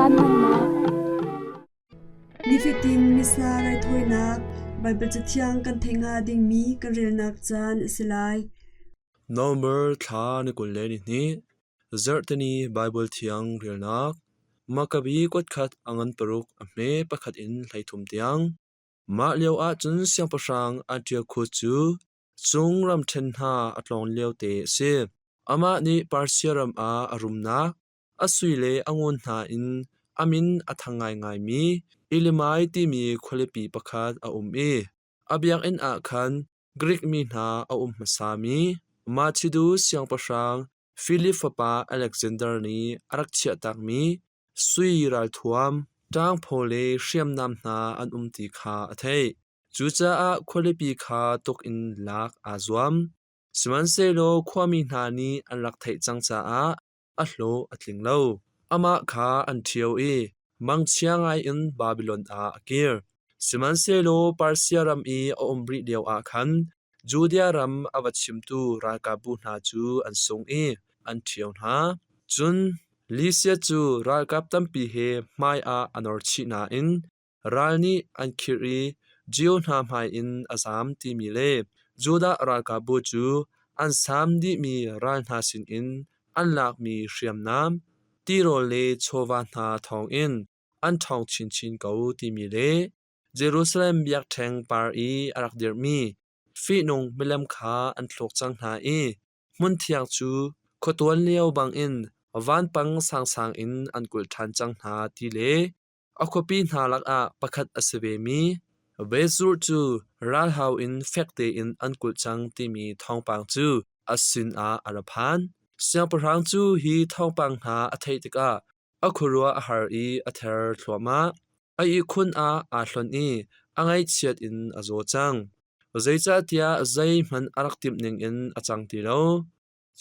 Caan hmannak. Nifatin Missa raithawinak Baibal Cathiang kan theih hnga dingmi kan relnak caan a si lai. November thla ni 22, Zarhteni Baibal Thiang relnak Makabi kuatkhat a ngan paruk a hme pakhat in 13 tiang. Mah lioah cun siangpahrang Antiochus cu cung ramṭhen hna a tlawng liote a si. Amah nih Persia ram ah a rumnak, a sui le a ngun hna in a min a thang ngaingaimi Ilimai timi khualipi pakhat a um i a biakinn ah khan Grik mi hna a um hmasami Machidu siangpahrang Filip fapa Alexander nih a rak chiahtakmi sui ralthuam, ṭangphaw le hriamnam hna an um ti kha a theih. Cucaah khualipi kha tuk in lak aa zuam. Sihmanhsehlaw khuami hna nih an rak theih cang caah a hlawh a tling lo. Amah kha an ṭhio i mangchia ngaiin Babilon ah a kir. Sihmanhsehlaw Persia ram i a um rih lioah khan Judea ram a va chimtu ralkapbu hna cu an sung i an ṭhio hna. Cun Lysias cu ralkap tampi he hmaiah a nor chih nain Ral nih an khirh i Jew hna hmai in a zaam timi le Judah ralkapbu cu an saam dihmi ral hna sinin an lakmi hriamnam, tirawl le chawva hna thawngin an ṭhawng chinchin ko timi le Jerusalem biakṭheng par i a rak dirhmi fihnung milem kha an thluk cang hna i hmunthiang cu khuatuan lio bangin vanpang sangsang in an kulh ṭhan cang hna ti le A khuapi hna lakah pakhat a si vemi Bethzur cu ralhau in fek tein an kulh cang timi thawngpang cu a sinah a ra phan. Siangpahrang cu hi thawngpang hna a theih tikah a khuaruah a har i a ther thluahmah. A ihkhun ah aa hlonh i a ngaihchiat in a zaw cang. Zeicahtiah zeihmanh a rak timh ningin a cang ti lo.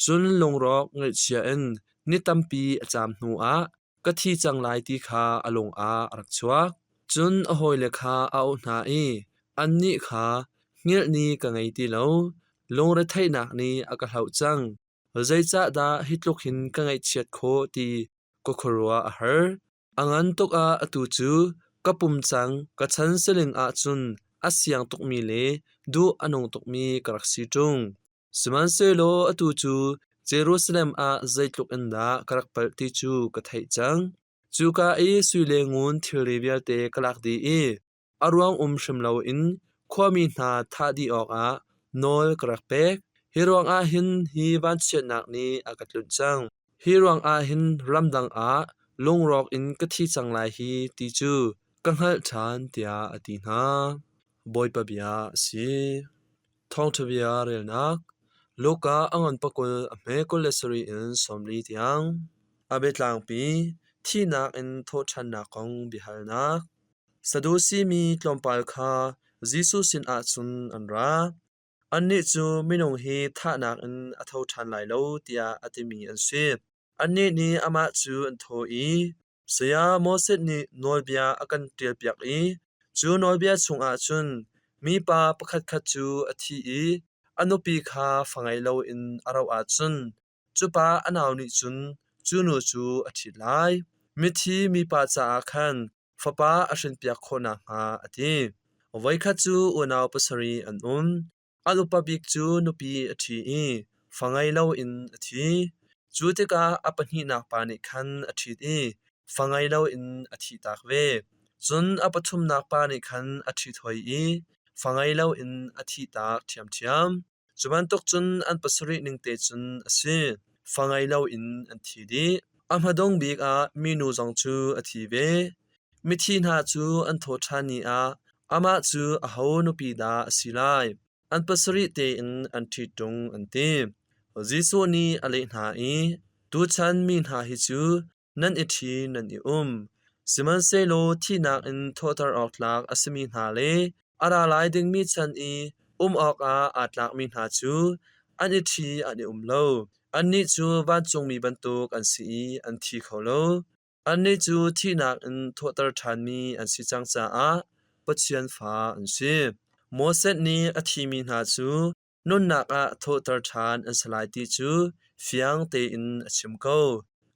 Cun lungrawk ngaihchia in ni tampi a caam hnuah ka thi cang lai ti kha a lung ah a rak chuak. Cun a hawile kha a auh hna i annih kha, Hngilh ni ka ngei ti lo, lungretheihnak nih a ka hloh cang. Zeicahdah hi tluk hin ka ngaihchiat khawh ti ka khuaruah a har. A ngan tuk ah atu cu ka pum cang ka chan siling ahcun a siang tukmi le duh a nung tukmi ka rak si ṭung. Sihmanhsehlaw atu cu Jerusalem ah zeitluk in dah ka rak palh ti cu ka theih cang. Cuka i sui le ngun thilri vialte ka lak dih i a ruang um hrim loin khuami hna thah dih awkah nawl ka rak pek. Hi ruangah hin hi vanchiatnak nih a ka tlunh cang. Hi ruangah hin ramdang ah lungrawk in ka thi cang lai hi ti cu ka hngalh ṭhan, tiah a ti hna. Bawipa bia a si. Thawngṭha bia relnak Luka a ngan pakul a hme 27 in 40 tiang. A biatlangpi thihnak in thawhṭhannak kong biahalnak. Sadusi mi tlawmpal kha Jesuh sinah cun an ra. Annih cu minung hi thahnak in a tho ṭhan lai lo tiah a timi an si. Annih nih amah cu an thawh i, Saya Moses nih nawlbia a kan ṭialpiak i cu nawlbia chungah cun mipa pakhatkhat cu a thi i a nupi kha fa ngei loin a roh ahcun cu pa a nau nih cun cu nu cu a ṭhit lai. Mithi mipa caah khan fapa a hrinpiak khawh nakhnga a ti. Voikhat cu unau pasarih an um. An upa bik cu nupi a ṭhi i fa ngei loin a thi. Cu tikah a pahnihnak pa nih khan a ṭhit i fa ngei loin a thihtak ve. Cun a pathumnak pa nih khan a ṭhit hoi i fa ngei loin a thihtak ṭhiamṭhiam. Cu bantuk cun an pasarih ningte cun a si. Fa ngei loin an thi dih. A hmadung bik ah minu zong cu a thi ve. Mithi hna cu an thawh ṭhan ni ah amah cu aho nupi dah a si lai? An pasarih tein an ṭhit ṭung an ti. Jesuh nih a leh hna i, Tuchan mi hna hi cu nan i ṭhi nan i um. Sihmanhsehlaw thihnak in thawhter awk tlak a simi hna le a ra lai dingmi chan i um awkah aa tlakmi hna cu an i ṭhi an i um lo. Annih cu vancungmi bantuk an si i an thi kho lo. Annih cu thihnak in thawhter ṭhanmi an si cang caah Pathian fa an si. Moses nih a thimi hna cu nunnak ah thawhter ṭhan an si lai ti cu fiang tein a chim ko.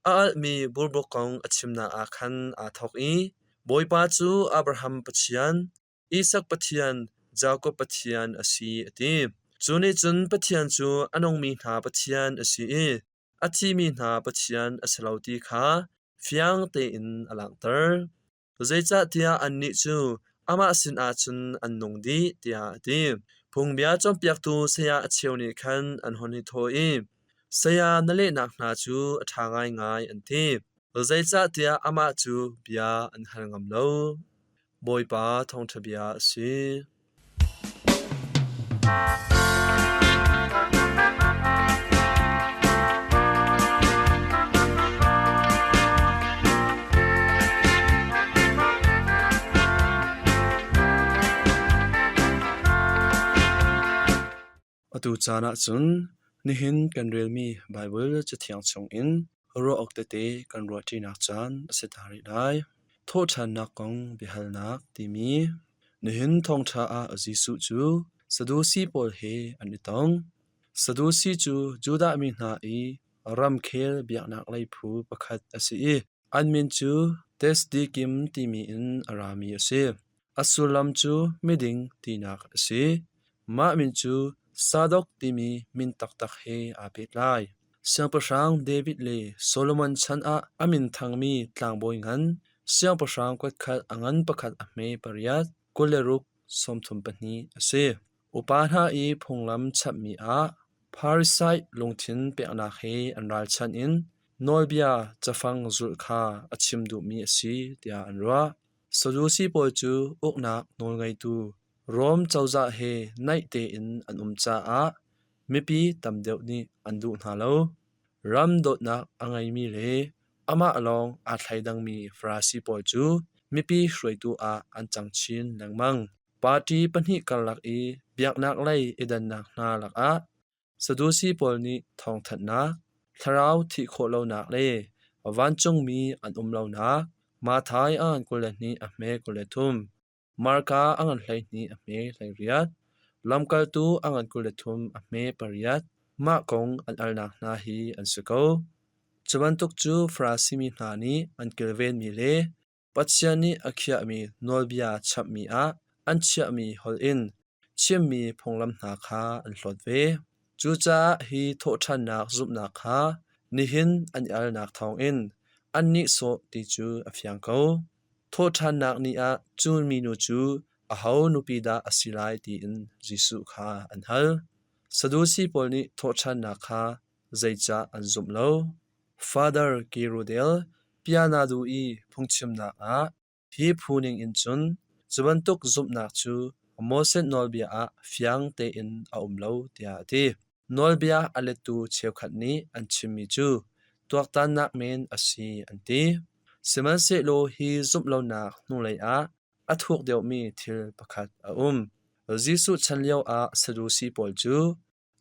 A alhmi burbuk kong a chimnak ah khan aa thawk i Bawipa cu Abraham Pathian, Isak Pathian, Jakob Pathian a si a ti. Cu nih cun Pathian cu a nungmi hna Pathian a si i a thimi hna Pathian a si lo ti kha fiang tein a langhter. Zeicahtiah annih cu amah sinah cun an nung dih, tiah a ti. Phungbia cawnpiaktu saya a cheu nih khan an hun i thawh i, Saya, na lehnak hna cu a ṭha ngaingai, an ti. Zeicahtiah amah cu bia an hal ngam lo. Bawipa thawngṭha bia a si. Atu caan ah cun nihin kan relmi Baibal Cathiang chungin ruah awk tete kan ruahṭinak caan a si ta rih lai. Thawhṭhannak kong biahalnak timi nihin thawngṭha ah Jesuh cu Sadusi pawl he an i tong. Sadusi cu Judah mi hna i ramkhel biaknak lei phu pakhat a si i an min cu Tesdikim timi in a rami a si. A sullam cu miding tinak a si. Mah min cu Sadok timi min taktak he aa pehtlai. Siangpahrang David le Solomon chan ah a min thangmi tlangbawi ngan, siangpahrang kuatkhat a ngan pakhat a hme pariat, 26, 32 a si. Upa hna i phunglam chapmi ah Pharisee lungthin peknak he an ralchanh in nawlbia cafang zulh kha a chim duhmi a si tiah an ruah. Sadusi pawl cu uknak nawlngeitu Rom cozah he naih tein an um caah mipi tam deuh nih an duh hna lo. Ram dawtnak a ngeimi le amah lawng aa thleidangmi Farasi pawl cu mipi hruaitu ah an cang chin lengmang. Party pahnih karlak i biaknak lei i dannak hna lakah Sadusi pawl nih thawngthanhnak, thlarau thih khawh lonak le vancungmi an um lonak Matthai a ngan 22 a hme 23, Marka a ngan 12 a hme 18, Lamkaltu a ngan 23 a hme pariat, mah kong an alnak hna hi an si ko. Cu bantuk cu Farasi mi hna nih an kilvenmi le Pathian nih a khiahmi nawlbia chapmi ah an chiahmi holh in chimmi phunglam hna kha an hlawt ve. Cucaah hi thawhṭhannak zumhnak kha nihin an i alnak thawngin an nihsawh ti cu a fiang ko. Thawhṭhannak ni ah cu minu cu aho nupi dah a si lai tiin Jesuh kha an hal. Sadusi pawl nih thawhṭhannak kha zeicah an zumh lo? Father Kirudel Pianadu i phungchimnak ah hi phu ningin cun cu bantuk zumhnak cu Moses nawlbia ah fiang tein a um lo tiah a ti. Nawlbia a lettu cheukhat nih an chimmi cu tuaktannak men a si an ti. Sihmanhsehlaw hi zumh lonak hnulei ah a thuk deuhmi thil pakhat a um. Jesuh chan lioah Sadusi pawl cu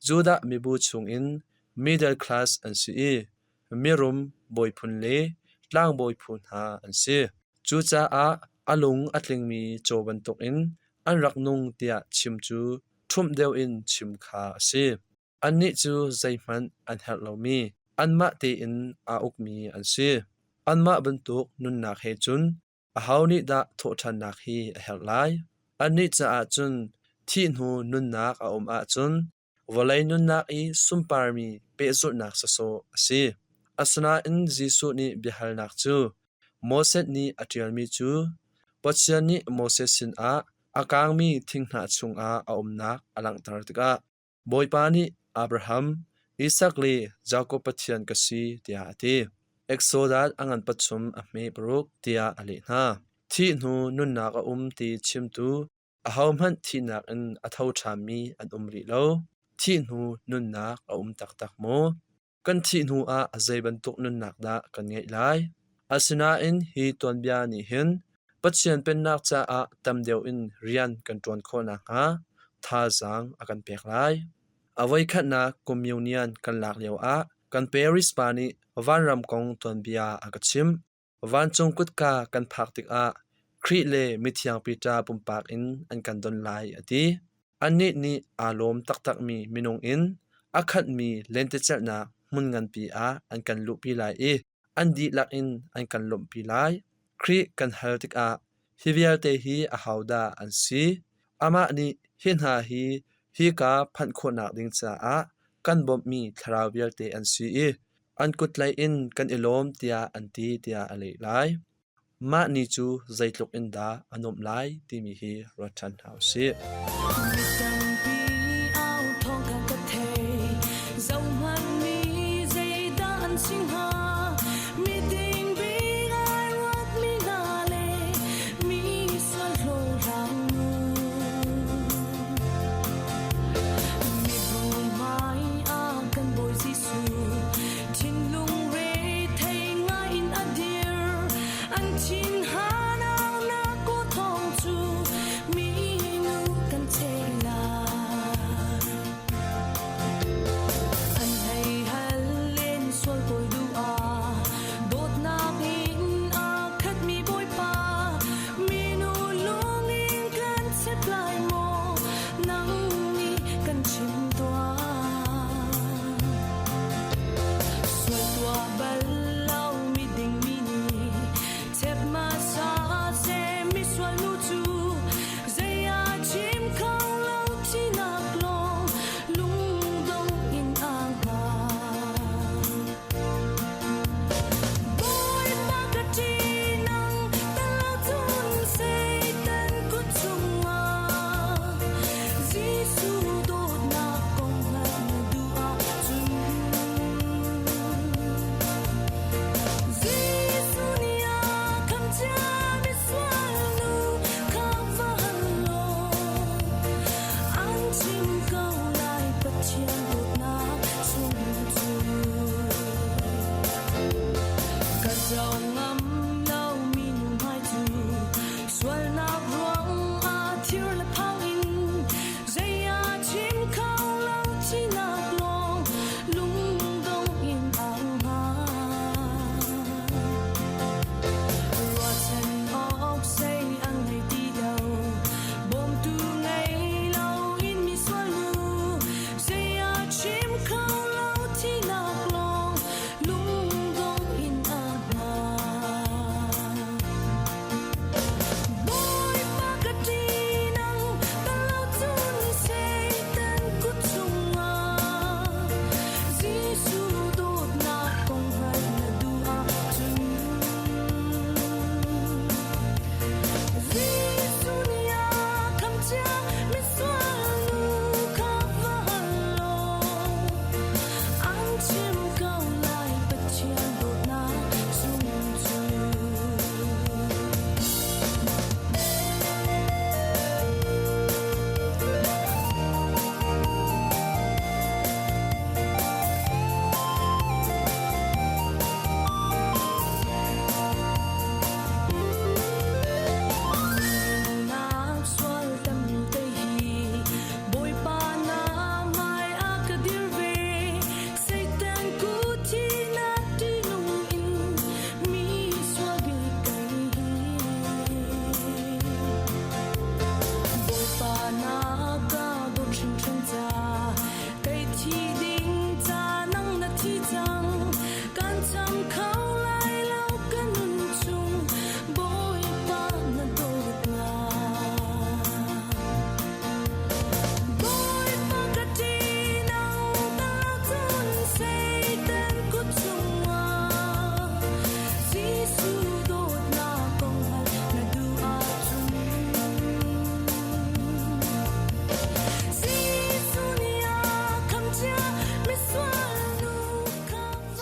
Judah mibu chungin middle class an si i mirum bawiphun le tlangbawi phu hna an si. Cucaah a lung a tlingmi caw bantukin an rak nung tiah chim cu ṭhumh deuh in chim kha a si. Annih cu zeihmanh an herh lomi, anmah tein aa ukmi an si. Anmah bantuk nunnak he cun Aho nih dah thawhṭhannak hi a herh lai? Annih caah cun thih hnu nunnak a um ahcun vawlei nunnak i sunparmi pehzulhnak sawsawh a si. Asinain Jesuh nih biahalnak cu Moses nih a ṭialmi cu Pathian nih Moses sinah a kangmi thinghnah chungah a umnak a langhter tikah Bawipa nih Abraham, Isak le Jakob Pathian ka si tiah a ti. Exodus a ngan pachum a hme paruk tiah a leh hna. Thih hnu nunnak a um ti chimtu ahohmanh thihnak in a tho ṭhanmi an um rih lo. Thih hnu nunnak a um taktak maw? Kan thih hnuah zei bantuk nunnak dah kan ngeih lai? Asinain hi tuanbia nih hin Pathian Pennak caah tam deuh in rian kan ṭuan khawh nakhnga thazaang a kan pek lai. A voikhatnak communion kan lak lioah kan Paris pa nih vanram kong tuanbia a ka chimh. Vancung kutka kan phak tikah Khrih le Mithiang Peter pumpak in an kan don lai a ti. Annih nih aa lawm taktakmi minung in a khatmi lentecelhnak hmun nganpi ah an kan luhpi lai i An dihlak in an kan lawmhpi lai. Khrih kan hal tikah hi vialte hi ahodah an si? Amah nih hi hna hi hika phanh khawhnak ding caah kan bawmhmi thlarau vialte an si i an kuttlaih in kan i lawm tiah an ti tiah a leh lai. Mah ni cu zeitluk in dah a nuamh lai timi hi ruat ṭhan hna u sih.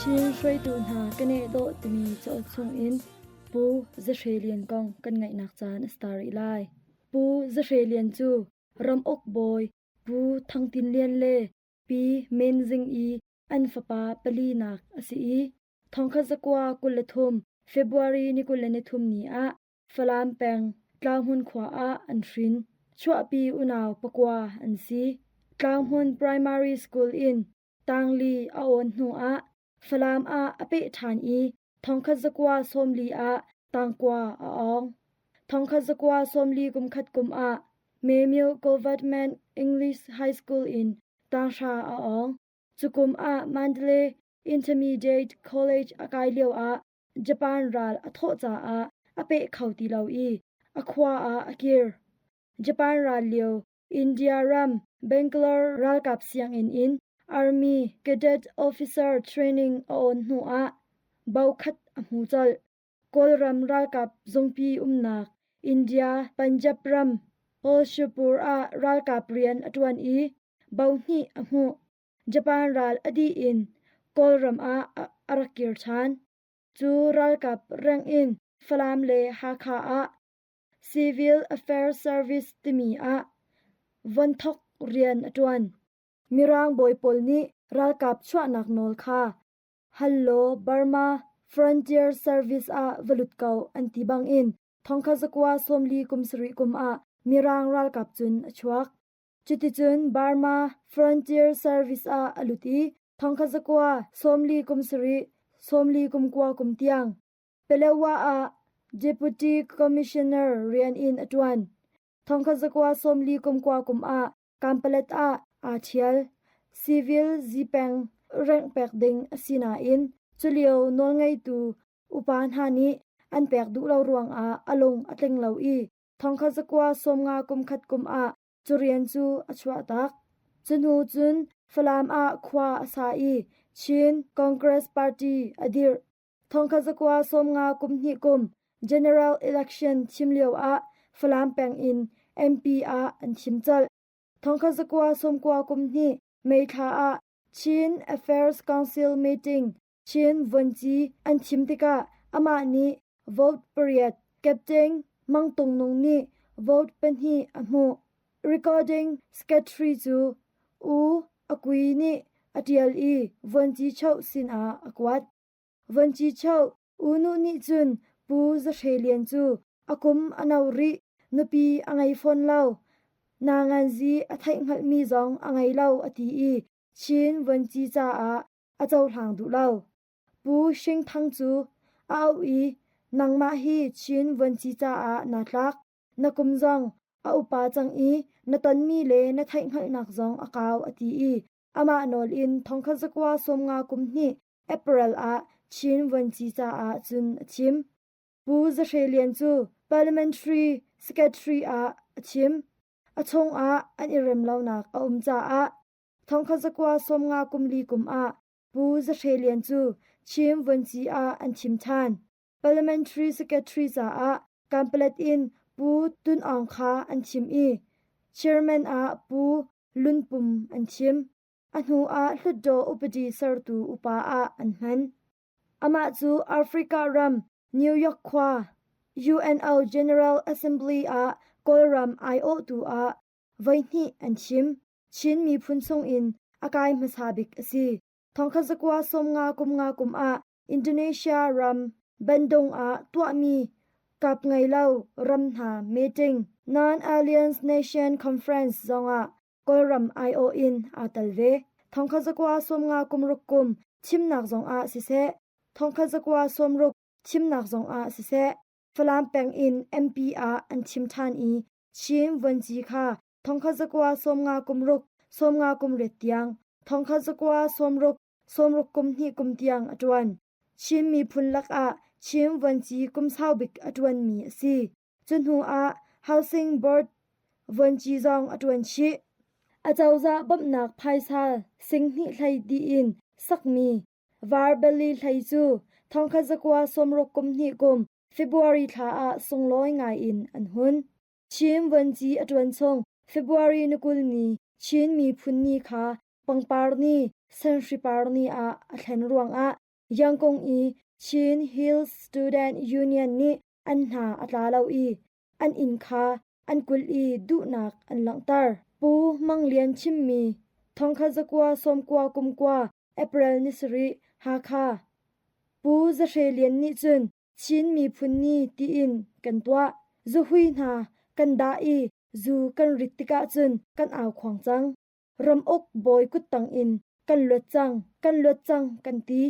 Chin hruaitu hna ka neh dawh timi cauk chungin Pu Za Hre Lian kong kan ngaihnak caan a star rih lai. Pu Za Hre Lian cu ramuk bawi Pu Thang Tin Lian le Pi Men Zing i an fapa palinak a si i 1923 February ni 23 ni ah Falam peng Tlauhmun khua ah an hrin. Chuahpi unau pakua an si. Tlauhmun Primary School in tangli a awn hnuah Falam ah a peh ṭhan i 1940 ah tangkua a awng. 1941 kum ah Memyo Government English High School in tanghra a awng. Cu kum ah Mandalay Intermediate College a kai lioah. Japan ral a thawh caah a peh kho ti lo i a khua ah a kir. Japan ral lio India ram Bangalore ralkap sianginn in Army Cadet Officer training a awn hnuah bokhat a hmu colh. Kawlram ralkap zungpi umnak India Punjab ram Hoshiarpur ah ralkap rian a ṭuan i bohnih a hmuh. Japan ral a dih in Kawlram ah a rak kir ṭhan. Cu ralkap rank in Falam le Hakha ah Civil Affairs Service timi ah vuanthok rian a ṭuan. Mirang bawi pawl nih ralkap chuahnak nawl kha hal law Burma Frontier Service ah va lut ko an ti bangin thongkha zakua 40 kum sarih kum ah Mirang ralkap cun a chuak. Cuticun Burma Frontier Service ah a lut i thongkha zakua 40 kum sarih 40 kum kua kum tiang Palawa ah Deputy Commissioner rian in a ṭuan. Thongkhat zakua 40 kum kua kum ah Kampalet ah aa ṭhial. Civil zipeng rengh pek ding a si nain culio nawlngeitu upa hna nih an pek duh lo ruangah a lung a tling lo i thongkhat zakua 50 kum khat kum ah cu rian cu a chuahtak. Cu hnu cun Falam ah khua a sa i Chin Congress Party a dirh. Thongkhat zakua 50 kum hnih kum General Election thim lio ah Falam peng in MP ah an thim colh. Thongkhat zakua 90 kum hnih May thla ah Chin Affairs Council meeting Chin Vuanci an thim tikah amah nih vote pariat, Captain Mang Tung Nung nih vote pahnih a hmuh. Recording Secretary cu U Akui nih a ṭial i Vuanci Choh sinah a kuat. Vuanci Choh U Nu nih cun Pu Za Hre Lian cu a kum a no rih, nupi a ngei fawn lo, nanganzi a theihhngalhmi zong a ngei lo a ti i Chin Vuanci caah a cohlang duh lo. Pu Shing Thang cu a auh i nangmah hi Chin Vuanci caah naa tlak, na kum zong a upa cang i na tonmi le na theihhngalhnak zong a kau a ti i amah nawl in thongkhat zakua 50 kum hnih April ah Chin Vuanci caah cun a thim. Pu Za Hre Lian cu Parliamentary Secretary ah a thim. A chungah an i rem lonak a um caah thongkhat zakua 50 kum li kum ah Pu Za Hre Lian cu Chin Vuanci ah an thim ṭhan. Parliamentary Secretary caah Kanpalet in Pu Tun Aung kha an thim i Chairman ah Pu Lun Pum an thim. A hnu ah Hlutdaw upadi sertu upa ah an hman. Amah cu Africa ram New York khua UNO General Assembly ah Kawlram aiawhtu ah voihnih an thim. Chin miphun chungin a kai hmasa bik a si. Thongkhat zakua 50 kum nga kum ah Indonesia ram Bandung ah tuahmi kap ngei lo ram hna meeting Non-Alliance Nation Conference zongah Kawlram aiawh in aa tel ve. Thongkhat zakua 50 kum ruk kum thimnak zongah siseh, thongkhat zakua 60 thimnak zongah siseh, Falam peng in MP ah an thim ṭhan i Chin vuanci kha thongkhat zakua 50 kum ruk, 50 kum riat tiang, thongkhat zakua 60 60 kum hnih kum tiang a ṭuan. Chin miphun lakah Chin vuanci kum sau bik a ṭuanmi a si. Cu hnu ah Housing Board vuanci zong a ṭuan chih. Acozah bawmhnak phaisa sing hnih hlei dih in sakmi Varbali hlei cu thongkhat zakua 60 kum hnih kum February thla ah sunglawi ngai in an hun. Chin vuanci a ṭuan chung February ni 20 ni Chin miphun ni kha pangpar ni sanhripar ni ah a thlen ruangah Yangon i Chin Hills Student Union nih an hna a tla lo i an inn kha an kulh i duhnak an langhter. Pu Mang Lian chimmi thongkhat zakua 90 kum kua April ni sarih Hakha. Pu Za Hre Lian nih cun Chin miphun ni tiin kan tuah. Zuhui hna kan dah i zu kan rit tikah cun kan au khuang cang. Ramuk bawi kuttang in kan luat cang, kan luat cang kan ti.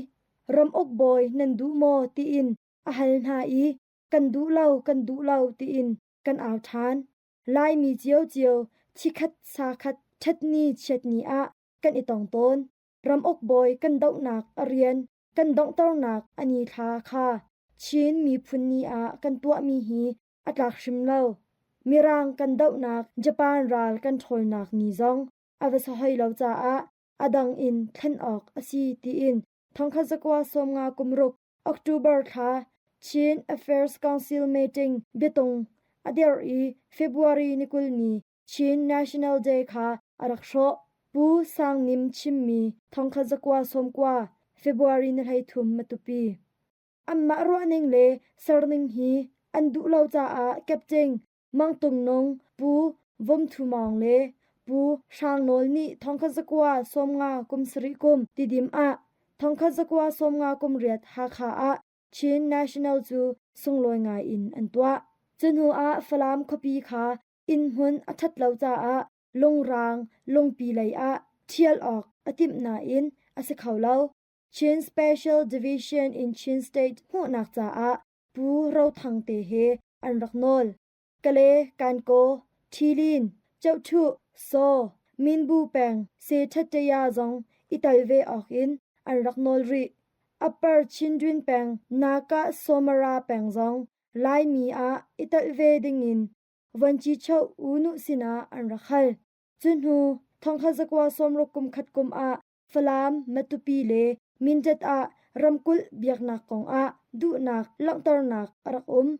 Ramuk bawi nan duh maw tiin a hal hna i kan duh lo, kan duh lo tiin kan au ṭhan. Laimi ciocio thikhat sakhat ṭhatni chiatni ah kan i tong tawn. Ramuk bawi kan dohnak a rian kan donghternak a ni thla kha. Chin Miphun Ni ah kan tuahmi hi a tlak hrim lo. Mirang kan dohnak Japan ral kan ṭhawlnak ni zong a va si hoi lo caah a dang in thlen awk a si tiin thongkhat zakua sawmnga kum ruk October thla Chin Affairs Council meeting biatung a derh i February ni 20 ni Chin National Day kha a rak hrawh. Pu Sang Nim chimmi thongkhat zakua sawmkua February ni 13 Matupi. Anmah ruahning le serning hi an duh lo caah Captain Mang Tung Nung, Pu Vom Thu Mawng le Pu Hrang Nawl nih thongkhat zakua sawmnga kum sarih kum Tidim ah thongkhat zakua sawmnga kum riat Hakha ah Chin National cu sunglawi ngai in an tuah. Cu hnu ah Falam khuapi kha inn hmun a ṭhat lo caah lungrang lungpi lei ah ṭhial awk a timh nain a si kho lo. Chin Special Division in Chin State hmuhnak caah Pu Ro Thang te he an rak nawl. Kale, Kankaw, Ṭhilin, Cohṭhuh, Saw, Minbu peng, Sethataya zong i tel ve awk in an rak nawl rih. Upper Chindwin peng Naka Somara peng zong Laimi ah i telh ve dingin Vuancichoh U Nuh sinah an rak hal. Cu hnu thongkhat zakua sawmruk kum khat kum ah Falam, Matupi le Mindat ah ramkulh biaknak kongah duhnak langhternak a rak um.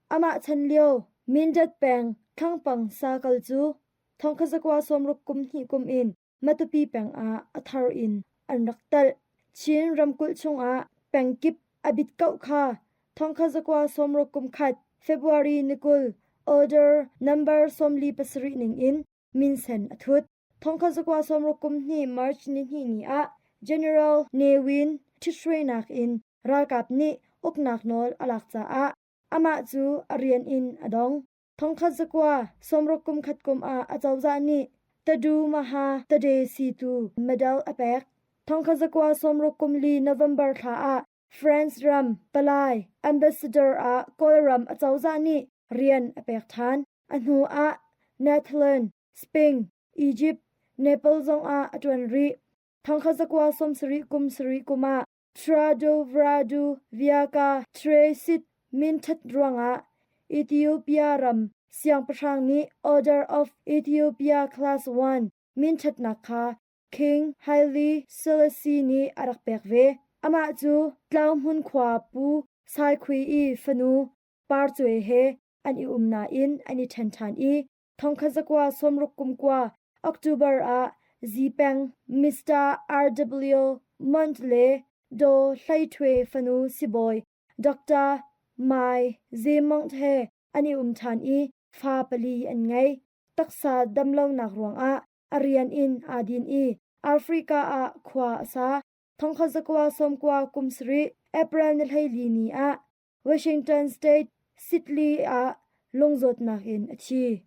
Amah chan lio Mindat peng Thlangpang Sakal cu thongkhat zakua sawmruk kum hnih kum in Matupi peng ah a thar in an rak telh. Chin ramkulh chungah pengkip a bit kauh kha thongkhat zakua sawmruk kum khat February ni 20 order number 47 ning in minsen a thut. Thongkhat zakua sawmruk kum hnih March ni hnih ni ah General Ne Win ṭhithruainak in ralkap nih uknak nawl a lak caah amah cu a rian in a dong. Thongkhat zakua sawmruk kum khat kum ah acozah nih Tadu Maha Tade Situ medal a pek. Thongkhat zakua sawmruk kum li November thla ah France ram palai ambassador ah Kawlram acozah nih rian a pek ṭhan. A hnu ah Netherlands Spain, Egypt, Nepal zongah a ṭuan rih. Thongkhat zakua sawmsarih kum sarih kum ah Tradovradu Viaka Tresit minṭhat ruangah Ethiopia ram siangpahrang nih Order of Ethiopia Class 1 minṭhatnak kha King Haile Selassie nih a rak pek ve. Amah cu Tlauhmun khua Pu Sai Khui i fanu Par Cuai he an i um nain an i ṭhen ṭhan i thongkhat zakua sawmruk kum kua October ah Zipeng Mr. R.W. Mont le Daw Hlei Htwe fanu sibawi Dr. Mai Zemont he an i um ṭhan i fa pali an ngei. Taksa damlonak ruangah a rian in aa din i Africa ah khua a sa. Thongkhat zakua sawmkua kum sarih April ni 14 ni ah Washington State Sidley ah lungzawtnak in a thi.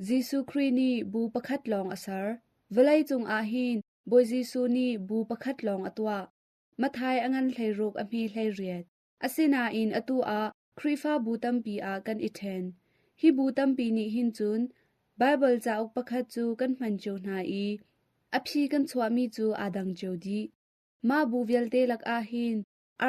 Jesuh Khrih nih bu pakhat lawng a ser. Vawlei cung ah hin Bawi Jesuh nih bu pakhat lawng a tuah. Matthai a ngan 16 a hme 18. Asinain atu ah Khrihfabu tampi ah kan i ṭhen. Hi bu tampi nih hin cun Baibal cauk pakhat cu kan hman cio hna i a phi kan chuahmi cu aa dang cio dih. Mah bu vialte lakah hin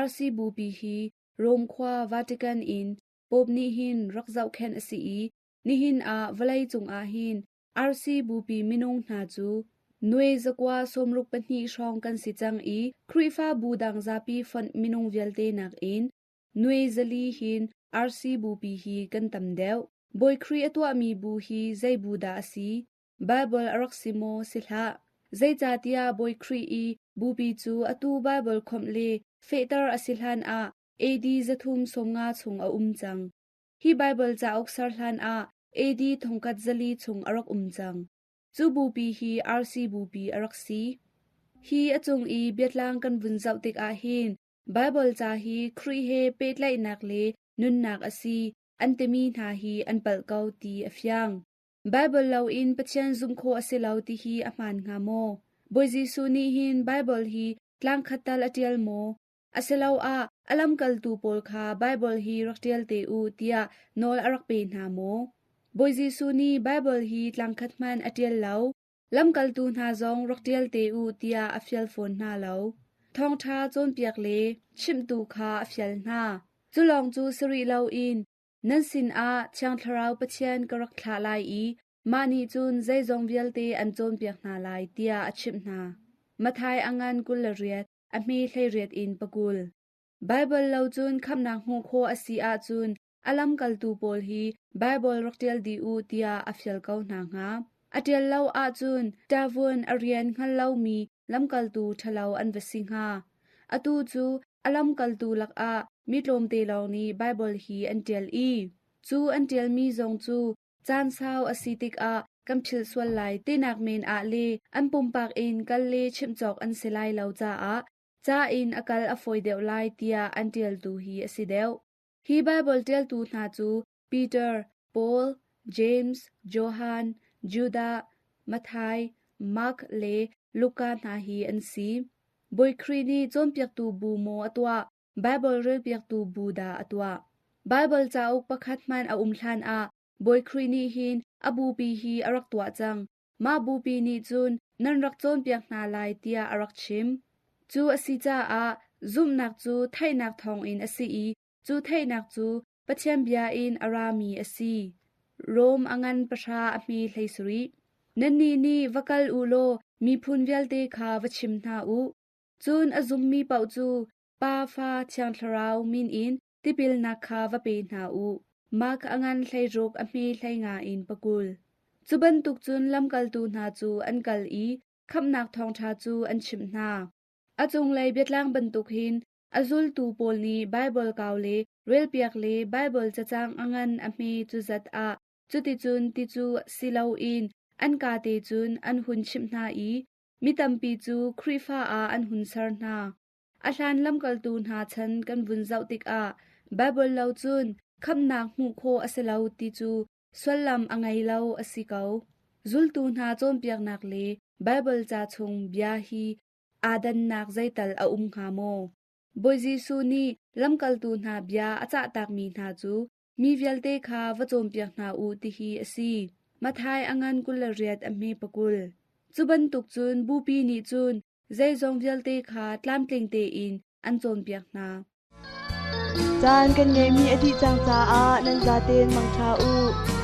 RC bupi hi Rom khua Vatican in Pope nih hin rak zohkhenh a si i nihin ah vawlei cungah hin RC bupi minung hna cu nuai zakua sawmruk pahnih hrawng kan si cang i Khrihfabu dang zapi fonh minung vialte nakin nuai zali hin RC bupi hi kan tam deuh. Bawi Khrih a tuahmi bu hi zei bu dah a si? Baibal a rak si maw? Si hlah. Zeicahtiah Bawi Khrih i bupi cu atu Baibal khawmh le fehter a si hlan ah AD 350 chung a um cang. Hi Baibal cauk ser hlan ah AD thongkhat zali chung a rak um cang. Cu bupi hi RC bupi a rak si. Hi a cung i biatlang kan vun zoh tikah hin Baibal ca hi Khrih he pehtlaihnak le nunnak a si an timi hna hi an palh ko ti a fiang. Baibal loin Pathian zumh khawh a si lo ti hi a hmaan hnga maw? Bawi Jesuh nih hin Baibal hi tlangkhat tal a ṭial maw? Asiloah a lamkaltu pawl kha Baibal hi rak ṭial te u tiah nawl a rak pe hna maw? Bawi Jesuh nih Baibal hi tlangkhat hmanh a ṭial lo. Lamkaltu hna zong rak ṭial te u tiah a fial fawn hna lo. Thawngṭha cawnpiak le chimhtu kha a fial hna. Cu lawng cu si rih loin nan sinah Thiang Thlarau Pathian ka rak thlah lai i mah nih cun zeizong vialte an cawnpiak hna lai tiah a chimh hna. Matthai a ngan 28, a hme 18 in 20. Baibal lo cun khamhnak hmuh khawh a si ahcun a lamkaltu pawl hi Baibal rak ṭial dih u tiah a fial ko hna hnga. A ṭial lo ahcun ṭavun a rian hngal lomi lamkaltu ṭhalo an va si hnga. Atu cu a lamkaltu lakah mi tlawmte lawng nih Baibal hi an ṭial i cu an ṭialmi zong cu caan sau a si tikah kan philh sual lai tinak men ah le an pumpak in kal le chimh cawk an si lai lo caah ca in a kal a fawi deuh lai tiah an ṭialtu hi a si deuh. Hi Baibal ṭialtu hna cu Peter, Paul, James, Johan, Judah, Matthai, Mark le Luka hna hi an si. Bawi Khrih nih cawnpiaktu bu maw a tuah, Baibal relpiaktu bu dah a tuah? Baibal cauk pakhat hmanh a um hlanah Bawi Khrih nih hin a bupi hi a rak tuah cang. Mah bupi nih cun nan rak cawnpiak hna lai tiah a rak chim. Cu a si caah zumhnak cu theihnak thawngin a si i cu theihnak cu Pathian bia in a rami a si. Rom a ngan pahra a hme 17. Nannih nih va kal u law miphun vialte kha va chim hna u. Cun a zummi paoh cu Pa, Fa, Thiang Thlarau min in tipilnak kha va pe hna u. Mark a ngan 16 a hme 15 in 20. Cu bantuk cun lamkaltu hna cu an kal i khamhnak thawngṭha cu an chimh hna. A cunglei biatlang bantuk hin a zultu pawl nih Baibal kau le relpiak le Baibal cacang a ngan a hme cu zat ah cuticun ti cu si loin an kate cun an hun chimh hna i mi tampi cu Khrihfa ah an hun ser hna. A hlan lamkaltu hna chan kan vun zoh tikah Baibal lo cun khamhnak hmuh khawh a si lo ti cu sullam a ngei lo a si ko. Zultu hna cawnpiaknak le Baibal ca chung bia hi aa dannak zeital a um hnga maw? Bawi Jesuh nih lamkaltu hna bia a cahtakmi hna cu mi vialte kha va cawnpiak hna u tihi a si. Matthai a ngan 28 a hme 20. Cu bantuk cun bupi nih cun zeizong vialte kha tlamtling tein an cawnpiak hna. Caan kan ngeihmi a dih cang caah nan zaten mangṭha u.